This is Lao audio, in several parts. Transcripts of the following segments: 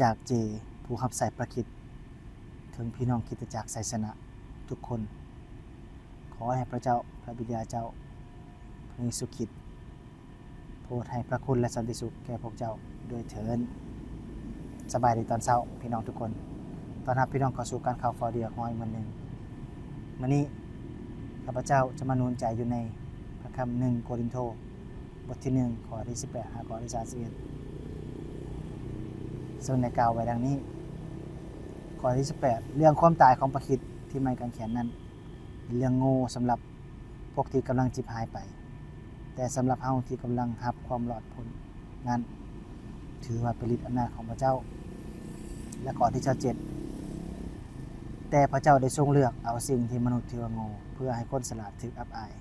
ຈາກເຈ ຜູ້ຮັບໃຊ້ພະຄຣິດ ເຖິງພີ່ນ້ອງຄຣິສຕະຈັກໄຊຊະນະທຸກຄົນ. ຂໍໃຫ້ພະເຈົ້າ, ພະບິດາເຈົ້າ, ພະເຢຊູຄຣິດ ໂປດໃຫ້ພະຄຸນ ແລະ ສັນຕິສຸກແກ່ພວກເຈົ້າດ້ວຍເທີ້ນ. ສະບາຍດີຕອນເຊົ້າ ພີ່ນ້ອງທຸກຄົນ. ຕ້ອນຮັບພີ່ນ້ອງເຂົ້າສູ່ການຂ່າວຟ້າວດຽວຂອງເຮົາອີກມື້ໜຶ່ງ. ມື້ນີ້ ຂ້າພະເຈົ້າຈະມາໜູນໃຈຢູ່ໃນພະຄຳ ໜຶ່ງໂກລິນໂທ ບົດທີໜຶ່ງ ຂໍ້ທີສິບແປດ ຫາຂໍ້ທີສາມສິບເອັດ ເຊິ່ງໄດ້ກ່າວໄວ້ດັ່ງນີ້. ຂໍ້ທີສິບແປດ ເລື່ອງຄວາມຕາຍຂອງພະຄຣິດທີ່ໄມ້ກາງແຂນນັ້ນ ເປັນເລື່ອງໂງ່ສຳລັບພວກທີ່ກຳລັງຈິບຫາຍໄປ, ແຕ່ສຳລັບເຮົາທີ່ກຳລັງຮັບຄວາມລອດພົ້ນນັ້ນ ຖືວ່າເປັນລິດອຳນາດຂອງພະເຈົ້າ. ແລະ ຂໍ້ທີຊາວເຈັດ ແຕ່ພະເຈົ້າໄດ້ຊົງເລືອກເອົາສິ່ງທີ່ມະນຸດຖືວ່າໂງ່ ເພື່ອໃຫ້ຄົນສະຫຼາດຖືກອັບອາຍ.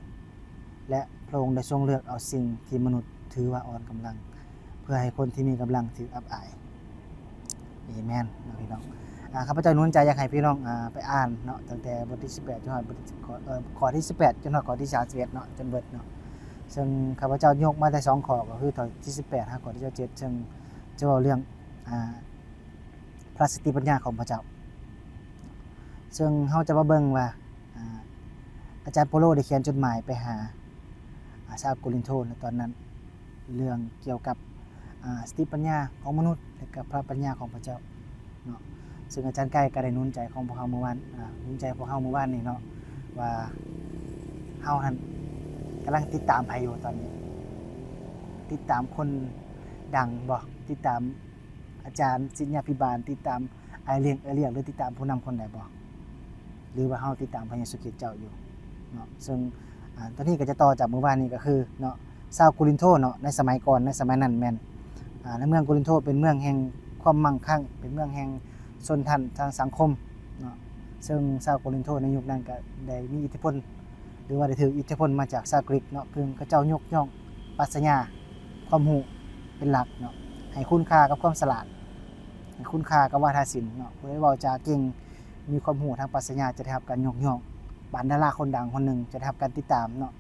ແລະ ພະອົງໄດ້ຊົງເລືອກເອົາສິ່ງທີ່ມະນຸດຖືວ່າອ່ອນກຳລັງ ເພື່ອໃຫ້ຄົນທີ່ມີກຳລັງຖືກອັບອາຍ. ເອແມນເນາະພີ່ນ້ອງ. ອາ ຂ້າພະເຈົ້າໜູນໃຈຢາກໃຫ້ພີ່ນ້ອງ ອາ ໄປອ່ານເນາະ ຕັ້ງແຕ່ບົດທີສິບແປດ ຈົນຮອດບົດທີ ເອີ ຂໍ້ທີສິບແປດ ຈົນຮອດຂໍ້ທີສາມສິບເອັດເນາະ ຈົນເບິດເນາະ. ເຊິ່ງຂ້າພະເຈົ້າຍົກມາແຕ່ສອງຂໍ້ ກໍຄືຂໍ້ທີສິບແປດ ຫາຂໍ້ທີຊາວເຈັດ ເຊິ່ງຈະເວົ້າເລື່ອງ ອາ ພະສະຕິປັນຍາຂອງພະເຈົ້າ. ເຊິ່ງເຮົາຈະມາເບິ່ງວ່າ ອາ ອາຈານເປົາໂລໄດ້ຂຽນຈົດໝາຍໄປຫາ ອາ ຊາວໂກລິນໂທໃນຕອນນັ້ນ ເລື່ອງກ່ຽວກັບ ອາ ສະຕິປັນຍາຂອງມະນຸດ ແລະ ກັບພະປັນຍາຂອງພະເຈົ້າເນາະ. ເຊິ່ງອາຈານໄກ່ກໍໄດ້ໜູນໃຈຂອງພວກເຮົາມື້ວານ ອາ ໜູນໃຈພວກເຮົາມື້ວານນີ້ເນາະ ວ່າເຮົາຫັ້ນກຳລັງຕິດຕາມໃຜຢູ່ຕອນນີ້? ຕິດຕາມຄົນດັງບໍ່? ຕິດຕາມ ອາຈານສິດຍາພິບານ ຕິດຕາມອ້າຍລ້ຽງ ເອື້ອຍລ້ຽງ ຫຼື ຕິດຕາມຜູ້ນຳຄົນໃດບໍ່ ຫຼືວ່າເຮົາຕິດຕາມພະເຢຊູຄຣິດເຈົ້າຢູ່ເນາະ. ເຊິ່ງ ອາ ຕອນນີ້ກໍຈະຕໍ່ຈາກມື້ວານນີ້ ກໍຄືເນາະ ຊາວໂກລິນໂທເນາະ ໃນສະໄໝກ່ອນ ໃນສະໄໝນັ້ນແມ່ນ ອາ ໃນເມືອງໂກລິນໂທເປັນເມືອງແຫ່ງຄວາມໝັ່ງຄັ່ງ ເປັນເມືອງແຫ່ງຊົນຊັ້ນທາງສັງຄົມເນາະ. ເຊິ່ງຊາວໂກລິນໂທໃນຍຸກນັ້ນກໍໄດ້ມີອິດທິພົນ ຫຼືວ່າໄດ້ຖືກອິດທິພົນມາຈາກຊາວກຣີກເນາະ ເຊິ່ງເຂົາເຈົ້າຍົກຍ້ອງປັດຊະຍາຄວາມຮູ້ເປັນຫຼັກເນາະ ໃຫ້ຄຸນຄ່າກັບຄວາມສະຫຼາດ ໃຫ້ຄຸນຄ່າກັບວາທະສິນເນາະ. ຜູ້ໃດເວົ້າຈາເກັ່ງ ມີຄວາມຮູ້ທາງປັດຊະຍາຈະໄດ້ຮັບການຍົກຍ້ອງ ປານດາລາຄົນດັງຄົນໜຶ່ງຈະໄດ້ຮັບການຕິດຕາມເນາະ.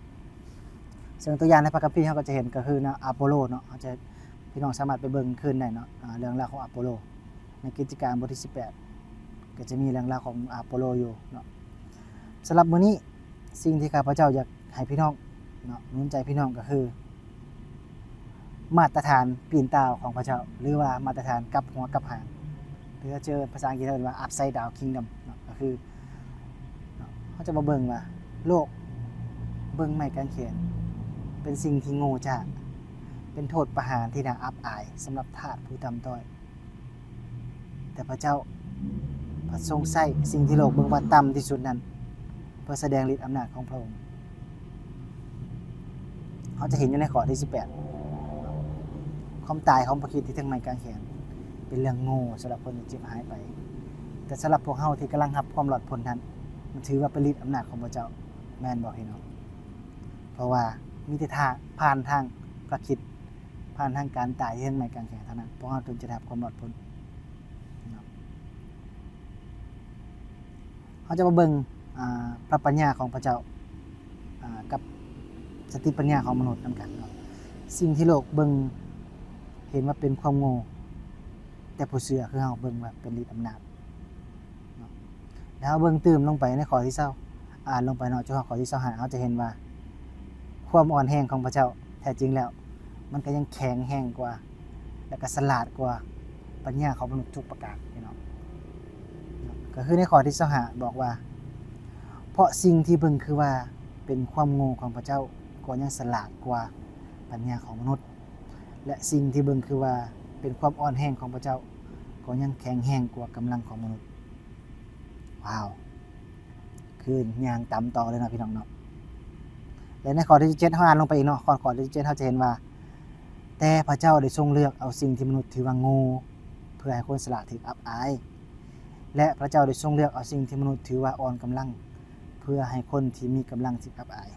ເຊິ່ງຕົວຢ່າງໃນພະຄຳພີເຮົາກໍຈະເຫັນ ກໍຄືນະ ອາໂປໂລເນາະ ເຮົາຈະ ພີ່ນ້ອງສາມາດໄປເບິ່ງຄືນໄດ້ເນາະ ອາ ເລື່ອງລາວຂອງອາໂປໂລ ໃນກິດຈະການບົດທີສິບແປດ ກໍຈະມີເລື່ອງລາວຂອງອາໂປໂລຢູ່ເນາະ. ສຳລັບມື້ນີ້ ສິ່ງທີ່ຂ້າພະເຈົ້າຢາກໃຫ້ພີ່ນ້ອງເນາະ ໜູນໃຈພີ່ນ້ອງກໍຄື ມາດຕະຖານປີນຕ່າວຂອງພະເຈົ້າ ຫຼືວ່າມາດຕະຖານກັບຫົວກັບຫາງ ຫຼືເຮົາເຈີພາສາອັງກິດເຮົາເອີ້ນວ່າ upside down kingdom ເນາະ ກໍຄື ເຮົາຈະມາເບິ່ງວ່າ ໂລກເບິ່ງໄມ້ກາງແຂນເປັນສິ່ງທີ່ໂງ່ຈ້າ ເປັນໂທດປະຫານທີ່ໜ້າອັບອາຍສຳລັບທາດຜູ້ຕ່ຳຕ້ອຍ. ແຕ່ພະເຈົ້າພັດຊົງໃຊ້ສິ່ງທີ່ໂລກເບິ່ງວ່າຕ່ຳທີ່ສຸດນັ້ນ ເພື່ອສະແດງລິດອຳນາດຂອງພະອົງ. ເຮົາຈະເຫັນຢູ່ໃນຂໍ້ທີສິບແປດ ຄວາມຕາຍຂອງພະຄຣິດທີ່ເທິງໄມ້ກາງແຂນ ເປັນເລື່ອງໂງ່ສຳລັບຄົນທີ່ເຈັບຫາຍໄປ, ແຕ່ສຳລັບພວກເຮົາທີ່ກຳລັງຮັບຄວາມລອດພົ້ນນັ້ນ ມັນຖືວ່າເປັນລິດອຳນາດຂອງພະເຈົ້າ ແມ່ນບໍ່ພີ່ນ້ອງ? ເພາະວ່າມີແຕ່ທາງ ຜ່ານທາງພະຄຣິດ ຜ່ານທາງການຕາຍທີ່ເທິງໄມ້ກາງແຂນເທົ່ານັ້ນ ພວກເຮົາຈຶ່ງຈະໄດ້ຮັບຄວາມລອດພົ້ນເນາະ. ເຮົາຈະມາເບິ່ງ ອາ ພະປັນຍາຂອງພະເຈົ້າ ອາ ກັບສະຕິປັນຍາຂອງມະນຸດນຳກັນເນາະ. ສິ່ງທີ່ໂລກເບິ່ງເຫັນວ່າເປັນຄວາມໂງ່ ແຕ່ຜູ້ເຊື່ອຄືເຮົາເບິ່ງວ່າເປັນລິດອຳນາດເນາະ. ແລ້ວເຮົາເບິ່ງຕື່ມລົງໄປໃນຂໍ້ທີຊາວ ອ່ານລົງໄປເນາະ ຈົນຮອດຂໍ້ທີຊາວຫ້າ ເຮົາຈະເຫັນວ່າ ຄວາມອ່ອນແຮງຂອງພະເຈົ້າແທ້ຈິງແລ້ວ ມັນກໍຍັງແຂງແຮງກວ່າ ແລະ ກໍສະຫຼາດກວ່າປັນຍາຂອງມະນຸດທຸກປະການ ພີ່ນ້ອງ. ກໍຄືໃນຂໍ້ທີຊາວຫ້າບອກວ່າ ເພາະສິ່ງທີ່ເບິ່ງຄືວ່າເປັນຄວາມໂງ່ຂອງພະເຈົ້າ ກໍຍັງສະຫຼາດກວ່າປັນຍາຂອງມະນຸດ ແລະ ສິ່ງທີ່ເບິ່ງຄືວ່າເປັນຄວາມອ່ອນແຮງຂອງພະເຈົ້າ ກໍຍັງແຂງແຮງກວ່າກຳລັງຂອງມະນຸດ. ວ້າວ! ຄືຍ່າງຕຳຕໍ່ເລີຍເນາະ ພີ່ນ້ອງເນາະ. ແລະ ໃນຂໍ້ທີເຈັດ ເຮົາອ່ານລົງໄປອີກເນາະ ຂໍ້ ຂໍ້ທີເຈັດ ເຮົາຈະເຫັນວ່າ ແຕ່ພະເຈົ້າໄດ້ຊົງເລືອກເອົາສິ່ງທີ່ມະນຸດຖືວ່າໂງ່ ເພື່ອໃຫ້ຄົນສະຫຼາດຖືກອັບອາຍ ແລະ ພະເຈົ້າໄດ້ຊົງເລືອກເອົາສິ່ງທີ່ມະນຸດຖືວ່າອ່ອນກຳລັງ ເພື່ອໃຫ້ຄົນທີ່ມີກຳລັງຖືກອັບອາຍ.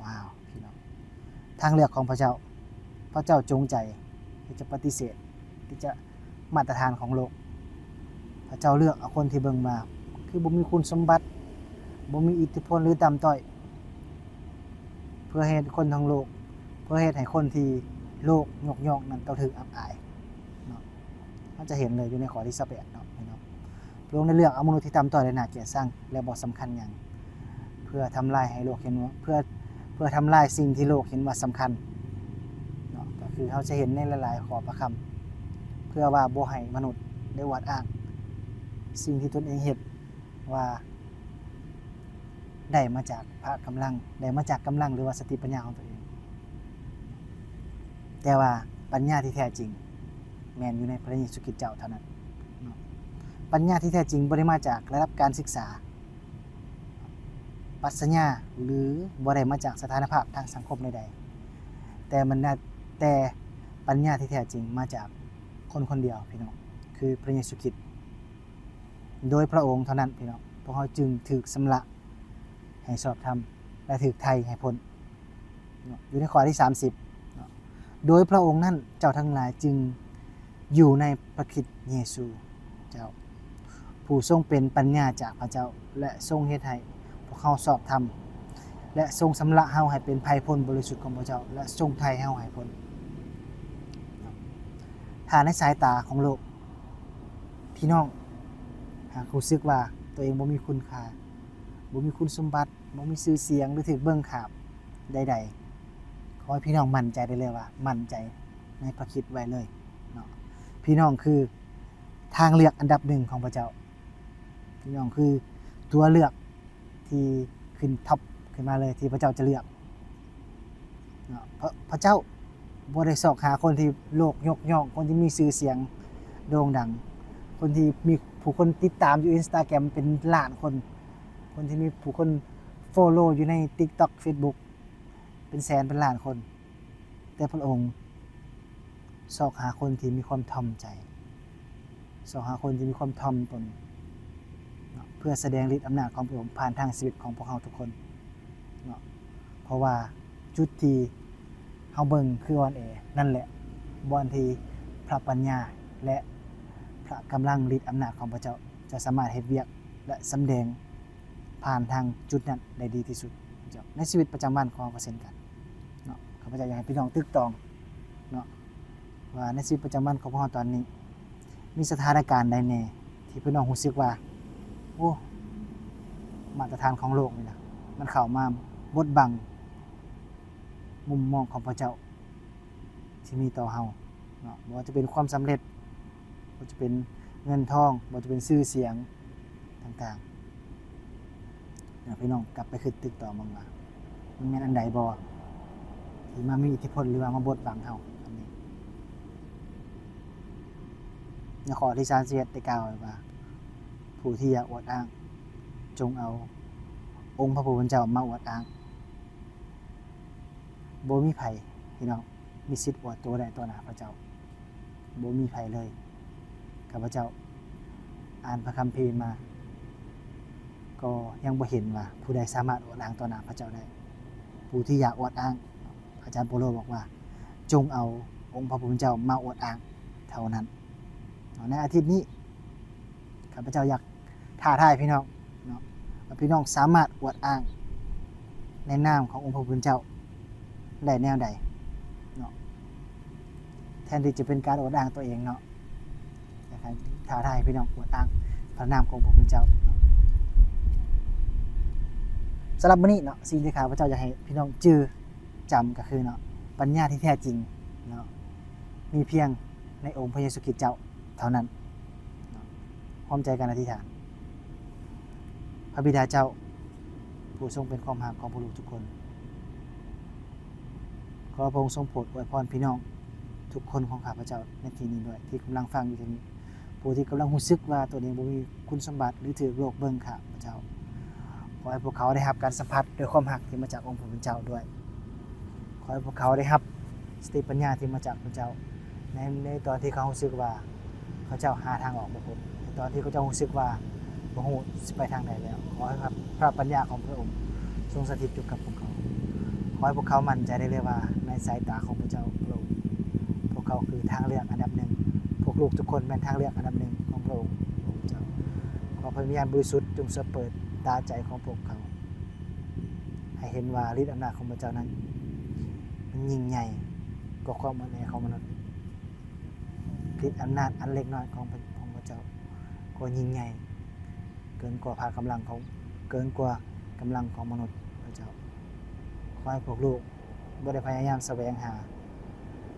ວ້າວ! ພີ່ນ້ອງ ທາງເລືອກຂອງພະເຈົ້າ, ພະເຈົ້າຈົງໃຈທີ່ຈະປະຕິເສດ ທີ່ຈະມາດຕະຖານຂອງໂລກ. ພະເຈົ້າເລືອກເອົາຄົນທີ່ເບິ່ງວ່າ ຄືບໍ່ມີຄຸນສົມບັດ, ບໍ່ມີອິດທິພົນ ຫຼື ຕ່ຳຕ້ອຍ, ເພື່ອເຮັດຄົນທັງໂລກ, ເພື່ອເຮັດໃຫ້ຄົນທີ່ໂລກຍົກຍ້ອງນັ້ນຕ້ອງຖືກອັບອາຍເນາະ. ເຮົາຈະເຫັນເລີຍຢູ່ໃນຂໍ້ທີຊາວແປດເນາະ ເຫັນບໍ່? ພະອົງໄດ້ເລືອກເອົາມະນຸດທີ່ຕ່ຳຕ້ອຍ ແລະ ໜ້າກຽດຊັງ ແລະ ບໍ່ສຳຄັນຫຍັງ ເພື່ອທຳລາຍໃຫ້ໂລກເຫັນວ່າ ເພື່ອ ເພື່ອທຳລາຍສິ່ງທີ່ໂລກເຫັນວ່າສຳຄັນເນາະ. ກໍຄືເຮົາຈະເຫັນໃນຫຼາຍໆຂໍ້ພະຄຳ ເພື່ອວ່າບໍ່ໃຫ້ມະນຸດໄດ້ອວດອ້າງສິ່ງທີ່ຕົນເອງເຮັດວ່າ ໄດ້ມາຈາກພະກຳລັງ ໄດ້ມາຈາກກຳລັງ ຫຼືວ່າສະຕິປັນຍາຂອງຕົວເອງ, ແຕ່ວ່າປັນຍາທີ່ແທ້ຈິງແມ່ນຢູ່ໃນພະເຢຊູຄຣິດເຈົ້າເທົ່ານັ້ນເນາະ. ປັນຍາທີ່ແທ້ຈິງບໍ່ໄດ້ມາຈາກລະດັບການສຶກສາ, ປັດຊະຍາ ຫຼື ບໍ່ໄດ້ມາຈາກສະຖານະພາບທາງສັງຄົມໃດໆ, ແຕ່ມັນນະ ແຕ່ປັນຍາທີ່ແທ້ຈິງມາຈາກຄົນຄົນດຽວ ພີ່ນ້ອງ, ຄືພະເຢຊູຄຣິດ. ໂດຍພະອົງເທົ່ານັ້ນ ພີ່ນ້ອງ, ພວກເຮົາຈຶ່ງຖືກຊຳລະໃຫ້ຊອບທຳ ແລະ ຖືກໄຖ່ໃຫ້ພົ້ນເນາະ. ຢູ່ໃນຂໍ້ທີສາມສິບເນາະ, ໂດຍພະອົງນັ້ນເຈົ້າທັງຫຼາຍຈຶ່ງຢູ່ໃນພະຄຣິດເຢຊູເຈົ້າ, ຜູ້ຊົງເປັນປັນຍາຈາກພະເຈົ້າ ແລະ ຊົງເຮັດໃຫ້ພວກເຮົາຊອບທຳ ແລະ ຊົງຊຳລະເຮົາໃຫ້ເປັນໄພພົ້ນບໍລິສຸດຂອງພະເຈົ້າ ແລະ ຊົງໄຖ່ເຮົາໃຫ້ພົ້ນ. ຖ້າໃນສາຍຕາຂອງໂລກ ພີ່ນ້ອງຫາກຮູ້ສຶກວ່າຕົວເອງບໍ່ມີຄຸນຄ່າ, ບໍ່ມີຄຸນສົມບັດ, ບໍ່ມີຊື່ສຽງ ຫຼື ຖືກເບິ່ງຂ້າມໃດໆ, ຂໍໃຫ້ພີ່ນ້ອງໝັ້ນໃຈໄດ້ເລີຍວ່າ ໝັ້ນໃຈໃນພະຄຣິດໄວ້ເລີຍເນາະ. ພີ່ນ້ອງຄືທາງເລືອກອັນດັບໜຶ່ງຂອງພະເຈົ້າ. ພີ່ນ້ອງຄືຕົວເລືອກທີ່ຂຶ້ນທັອບຂຶ້ນມາເລີຍ ທີ່ພະເຈົ້າຈະເລືອກເນາະ. ພະ ພະເຈົ້າບໍ່ໄດ້ຊອກຫາຄົນທີ່ໂລກຍົກຍ້ອງ, ຄົນທີ່ມີຊື່ສຽງໂດ່ງດັງ, ຄົນທີ່ມີຜູ້ຄົນຕິດຕາມຢູ່ Instagram ເປັນລ້ານຄົນ, ຄົນທີ່ມີຜູ້ຄົນ follow ຢູ່ໃນ TikTok Facebook ເປັນແສນເປັນລ້ານຄົນ, ແຕ່ພະອົງຊອກຫາຄົນທີ່ມີຄວາມຖ່ອມໃຈ, ຊອກຫາຄົນທີ່ມີຄວາມຖ່ອມຕົນເນາະ ເພື່ອສະແດງລິດອຳນາດຂອງພະອົງຜ່ານທາງຊີວິດຂອງພວກເຮົາທຸກຄົນເນາະ. ເພາະວ່າຈຸດທີ່ເຮົາເບິ່ງຄືອ່ອນແອ, ນັ້ນແຫຼະບ່ອນທີ່ພະປັນຍາ ແລະ ພະກຳລັງລິດອຳນາດຂອງພະເຈົ້າຈະສາມາດເຮັດວຽກ ແລະ ສຳແດງຜ່ານທາງຈຸດນັ້ນໄດ້ດີທີ່ສຸດ. ໃນຊີວິດປະຈຳວັນຂອງເຮົາກໍເຊັ່ນກັນເນາະ, ຂ້າພະເຈົ້າຢາກໃຫ້ພີ່ນ້ອງຕຶກຕອງເນາະ ວ່າໃນຊີວິດປະຈຳວັນຂອງພວກເຮົາຕອນນີ້ ມີສະຖານະການໃດແດ່ທີ່ພີ່ນ້ອງຮູ້ສຶກວ່າ ໂອ້ ມາດຕະຖານຂອງໂລກນີ້ນະ ມັນເຂົ້າມາບົດບັງມຸມມອງຂອງພະເຈົ້າ ທີ່ມີຕໍ່ເຮົາເນາະ, ບໍ່ວ່າຈະເປັນຄວາມສຳເລັດ, ບໍ່ວ່າຈະເປັນເງິນທອງ, ບໍ່ວ່າຈະເປັນຊື່ສຽງຕ່າງໆ. ໃຫ້ພີ່ນ້ອງກັບໄປຄິດຕຶກຕອງເບິ່ງວ່າ ມັນແມ່ນອັນໃດບໍ່ທີ່ມາມີອິດທິພົນ ຫຼືວ່າມາບົດບັງເຮົາອັນນີ້? ໃນຂໍ້ທີສາມສິບເອັດ ໄດ້ກ່າວໄວ້ວ່າ ຜູ້ທີ່ຢາກອວດອ້າງ ຈົ່ງເອົາອົງພະຜູ້ເປັນເຈົ້າມາອວດອ້າງ. ບໍ່ມີໃຜ ພີ່ນ້ອງ ມີສິດອວດໂຕໄດ້ຕໍ່ໜ້າພະເຈົ້າ, ບໍ່ມີໃຜເລີຍ. ຂ້າພະເຈົ້າອ່ານພະຄຳພີມາ ກໍຍັງບໍ່ເຫັນວ່າຜູ້ໃດສາມາດອວດອ້າງຕໍ່ໜ້າພະເຈົ້າໄດ້. ຜູ້ທີ່ຢາກອວດອ້າງ ອາຈານເປົາໂລບອກວ່າ ຈົ່ງເອົາອົງພະຜູ້ເປັນເຈົ້າມາອວດອ້າງເທົ່ານັ້ນເນາະ. ໃນອາທິດນີ້ ຂ້າພະເຈົ້າຢາກທ້າທາຍພີ່ນ້ອງເນາະ ວ່າພີ່ນ້ອງສາມາດອວດອ້າງໃນນາມຂອງອົງພະຜູ້ເປັນເຈົ້າໄດ້ແນວໃດເນາະ, ແທນທີ່ຈະເປັນການອວດອ້າງຕົວເອງເນາະ. ຢາກໃຫ້ທ້າທາຍໃຫ້ພີ່ນ້ອງອວດອ້າງພະນາມຂອງພະຜູ້ເປັນເຈົ້າ. ສຳລັບມື້ນີ້ເນາະ, ສິ່ງທີ່ຂ້າພະເຈົ້າຢາກໃຫ້ພີ່ນ້ອງຈື່ຈຳກໍຄືເນາະ, ປັນຍາທີ່ແທ້ຈິງເນາະ ມີພຽງໃນອົງພະເຢຊູຄຣິດເຈົ້າເທົ່ານັ້ນເນາະ. ຮ່ວມໃຈກັນອະທິຖານ. ພະບິດາເຈົ້າ ຜູ້ຊົງເປັນຄວາມຮັກຂອງພວກລູກທຸກຄົນ, ຂໍພະອົງຊົງໂປດອວຍພອນພີ່ນ້ອງທຸກຄົນຂອງຂ້າພະເຈົ້າໃນທີ່ນີ້ດ້ວຍ ທີ່ກຳລັງຟັງຢູ່ທີ່ນີ້, ຜູ້ທີ່ກຳລັງຮູ້ສຶກວ່າຕົວເອງບໍ່ມີຄຸນສົມບັດ ຫຼື ຖືກໂລກເບິ່ງ, ຂ້າພະເຈົ້າ ຂໍໃຫ້ພວກເຂົາໄດ້ຮັບການສຳຜັດດ້ວຍຄວາມຮັກທີ່ມາຈາກອົງພະຜູ້ເປັນເຈົ້າດ້ວຍ. ຂໍໃຫ້ພວກເຂົາໄດ້ຮັບສະຕິປັນຍາທີ່ມາຈາກພະເຈົ້າ ໃນ ໃນຕອນທີ່ເຂົາຮູ້ສຶກວ່າເຂົາເຈົ້າຫາທາງອອກບໍ່ພົບ, ໃນຕອນທີ່ເຂົາເຈົ້າຮູ້ສຶກວ່າບໍ່ຮູ້ຊິໄປທາງໃດແລ້ວ. ຂໍໃຫ້ພະ ພະປັນຍາຂອງພະອົງຊົງສະຖິດຢູ່ກັບພວກເຂົາ. ຂໍໃຫ້ພວກເຂົາໝັ້ນໃຈໄດ້ເລີຍວ່າ ໃນສາຍຕາຂອງພະເຈົ້າ ພະອົງ ພວກເຂົາຄືທາງເລືອກອັນດັບໜຶ່ງ, ພວກລູກທຸກຄົນແມ່ນທາງເລືອກອັນດັບໜຶ່ງຂອງພະອົງ. ພະເຈົ້າ ຂໍພະວິນຍານບໍລິສຸດຈົ່ງສະເປີດຕາໃຈຂອງພວກເຂົາ ໃຫ້ເຫັນວ່າລິດອຳນາດຂອງພະເຈົ້ານັ້ນ ມັນຍິ່ງໃຫຍ່ກວ່າຄວາມອ່ອນແອຂອງມະນຸດ. ທິດອຳນາດອັນເລັກນ້ອຍຂອງພະ ຂອງພະເຈົ້າກໍຍິ່ງໃຫຍ່ເກີນກວ່າພະກຳລັງຂອງ ເກີນກວ່າກຳລັງຂອງມະນຸດ. ພະເຈົ້າ ຂໍໃຫ້ພວກລູກບໍ່ໄດ້ພະຍາຍາມສະແຫວງຫາ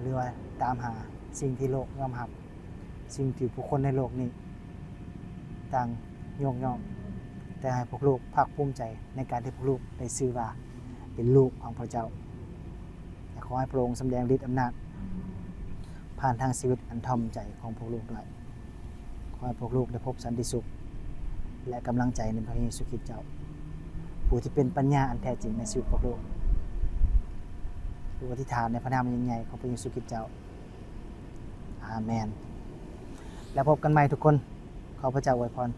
ຫຼືວ່າຕາມຫາສິ່ງທີ່ໂລກຍອມຮັບ, ສິ່ງທີ່ຜູ້ຄົນໃນໂລກນີ້ຕ່າງຍົກຍ້ອງ, ແຕ່ໃຫ້ພວກລູກພາກພູມໃຈໃນການທີ່ພວກລູກໄດ້ຊື່ວ່າເປັນລູກຂອງພະເຈົ້າ. ແລະ ຂໍໃຫ້ພະອົງສຳແດງລິດອຳນາດຜ່ານທາງຊີວິດອັນຖ່ອມໃຈຂອງພວກລູກດ້ວຍ. ຂໍໃຫ້ພວກລູກໄດ້ພົບສັນຕິສຸກ ແລະ ກຳລັງໃຈໃນພະເຢຊູຄຣິດເຈົ້າ, ຜູ້ທີ່ເປັນປັນຍາອັນແທ້ຈິງໃນຊີວິດພວກລູກ. ລູກອະທິຖານໃນພະນາມອັນຍິ່ງໃຫຍ່ຂອງພະເຢຊູຄຣິດເຈົ້າ. ອາເມນ. ແລ້ວພົບກັນໃໝ່ທຸກຄົນ. ຂໍພະເຈົ້າອວຍພອນ